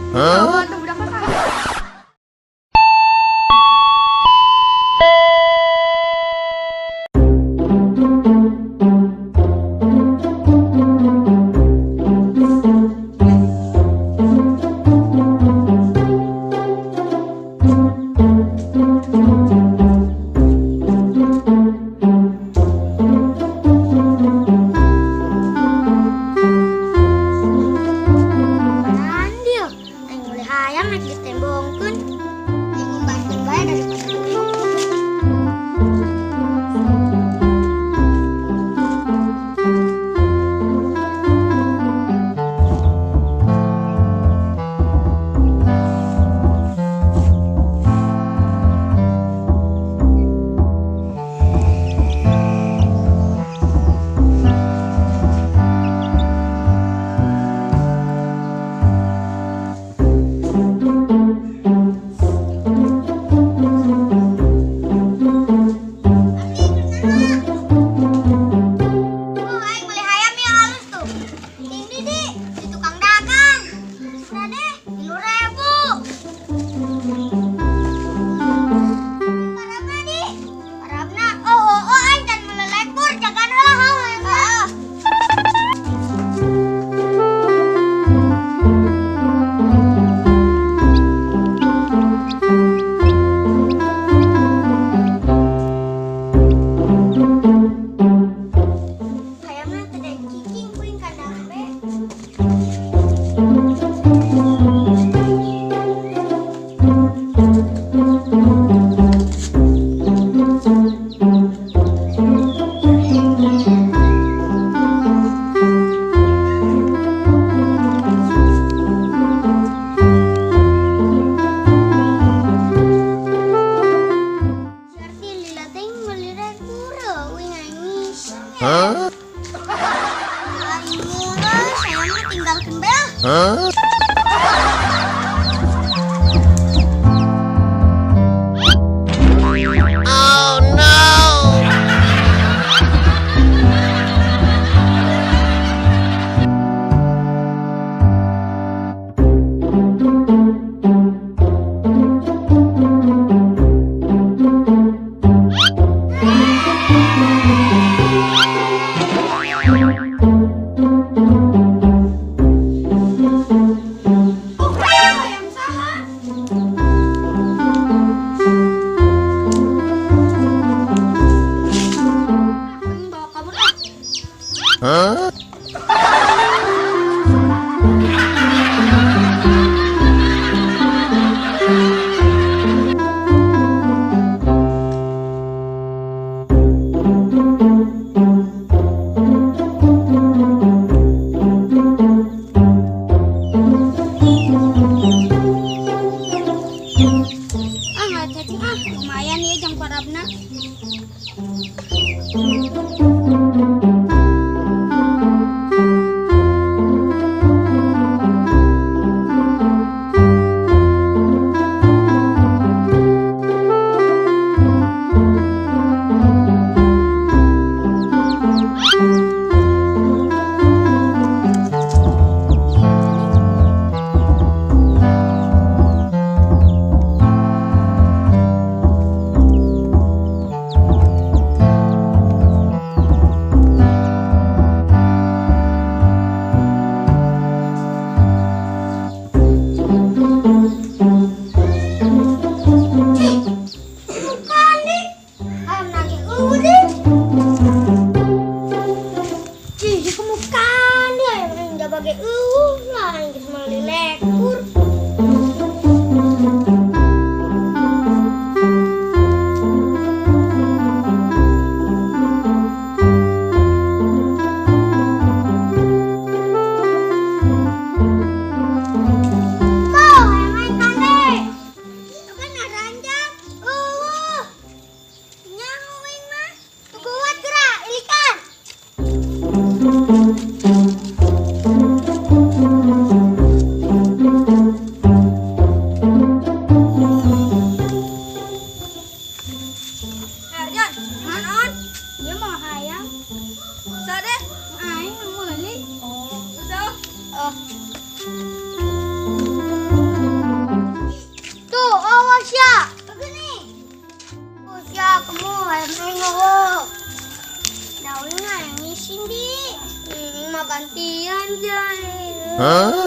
Huh? Tuh budak mah. Andil, aing meuli hayam naik ditembongkeun. Aing ngumbarkeun bae daripada goblok. Oh, aing meuli hayam yang halus tuh. Ini di tukang dagang. Sudah deh, 3.000. Parabna di. Parabna. Oh, aing can meuli lekbur, jagaan heula heula. Hayamna teu daek cicing kuring kandang be. Berarti lila teh meuli rekbur, euy nangis. Huh? Aing murah, saya mah tinggalkeun bae ah. Huh? Oh no! Oh, hayam saha? Aing bawa kabur ah. Huh? Ah, nggak cacing ah. Lumayan ya jang parabna. Bukan nih. Hayam nage eueuh deh. Cih, kemukan deh hayam aing jabage eueuh lah aing geus meuli lekbur. Tuh, hayam aing kande. Kan naranjak. Eueuh. Nyaho aing mah. Teu kuat geura, ilikan. Gantian jadi. Huh?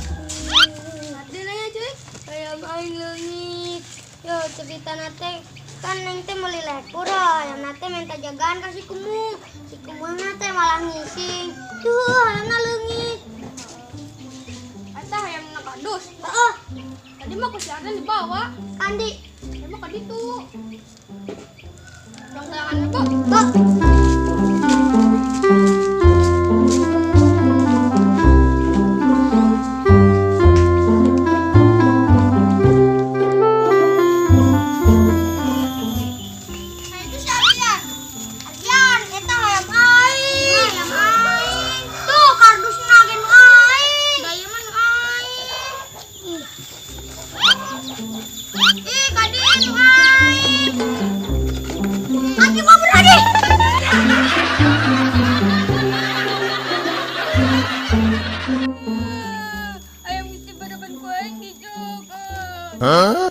Ada nanya cuy, ayam aing leungit. Yo cerita nate kan neng teh meuli lekur ayam nate minta jagaan ka si kumu. Si kumu nate malah ngising. Tuh ayamna leungit. Eta hayam na kardus. Heeh, Tadi mah ku si Ardan dibawa. Andi. Emang ka ditu. Jang tangan bu. Kok Nah, itu si Ardian. Ardian, eta hayam aing. Hayam aing. Tuh kardusna ge nu aing. Da ieu mah nu aing. Ih, ka dieu nu aing. Aki mau berani. Ayam geus dibaraban ku aing dijogo. Huh?